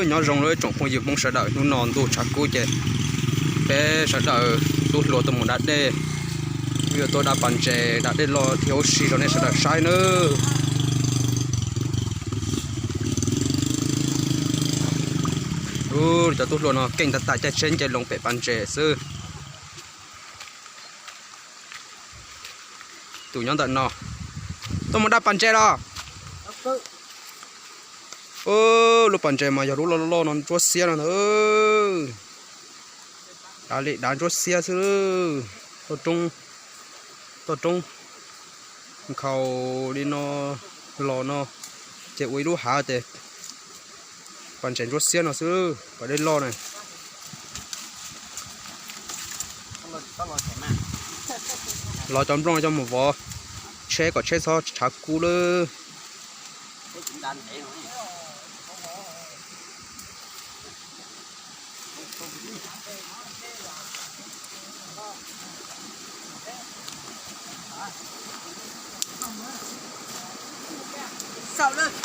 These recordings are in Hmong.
Nyob zoo lawm tsoom phooj ywg Hmoob sawv daws, hnub no ntuj tshav kub ces peb sawv daws tub hluas tuaj mus da dej, yuav tuaj da pas ntses da dej loj dhia ua si rau nej sawv daws saib nawb. Cov tub hluas no keej tag tag, caij tsheb nce loo pem pas ntses xwb. Tus nyob ntawm no, tuaj mus da pas ntses los? Lub pas ntses mas yog lub loj loj no ntsuab xiab no ntag. Dav li dav ntsuab xiab xwb. Toj roob, toj roob nkhaus li no los no ces ua ib lub hav ces pas ntses ntsuab xiab no xwb, pas dej loj na. Los cov nplooj coj mus vov tsheb kom tsheb txhob tshav kub lawm.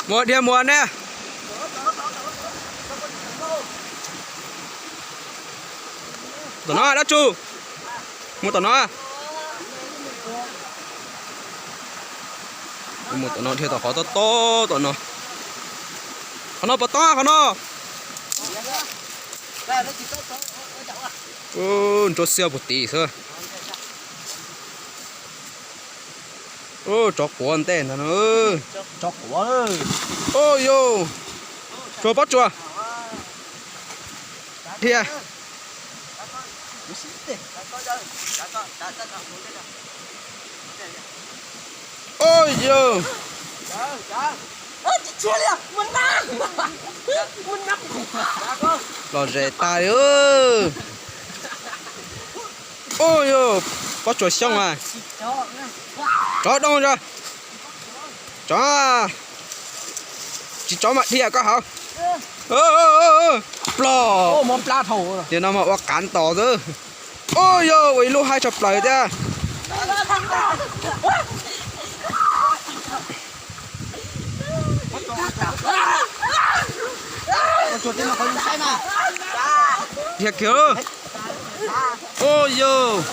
Mus dhia mus ne. Tom no dab tsi? Mus tom no. Mus tom no dhia tom qhov tob tob tom no. Qhov no puas tob qhov no? Ntsuab xiab puag tim xwb. Tsov quav ntej ntag no. Ua yus, Tsuag Pob Tsuas, dhia. Ua yus, los zem tas li. Ua yus, Pob Tsuas Xyooj a. Tsov doo zog. Tsov, tsis tsov mas dhia koj hauv. Plog. Nim no mas ua qav ntos xwb. Ua yus, ua ib lub haib tshaj plaws thiab. Dhia kiag. Ua yus,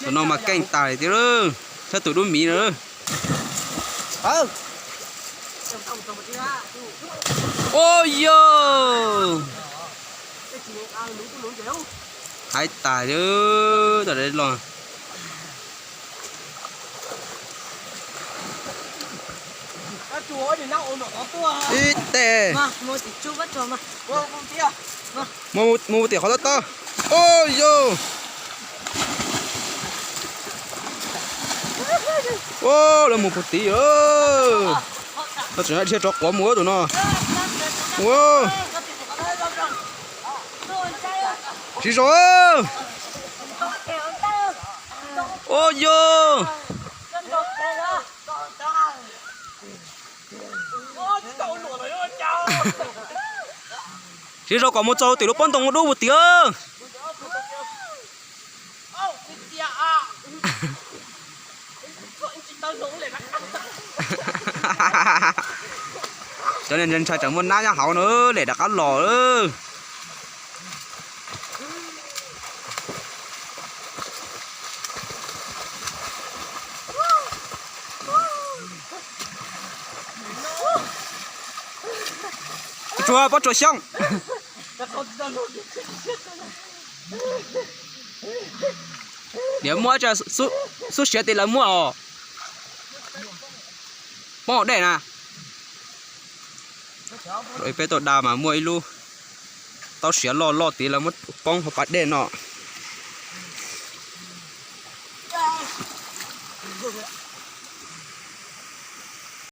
tus no mas keej tas li thiab, thiab tus dub miv na. Ua yus, haib tas li, tas li los. Ib teg. Mus, mus tim qhov tob tob. Ua yus. Ua, lawv mus puag tid. Lawv tseem dhia tsov quav mus tus no. Ua, siv zog. Ua yus. Siv zog kom mus txog tim lub pob ntoo dub puag tid. Cov niag ntshai tsam muaj nab nyob hauv no, lem rov qab los. Tsuag, Pob Tsuas Xyooj. Niam muaj, xub siav tim lawv muaj os. Poob hauv dej na. Peb tuaj da mas muaj ib lub taub siav loj loj tid lawv muab poob hauv pas dej no.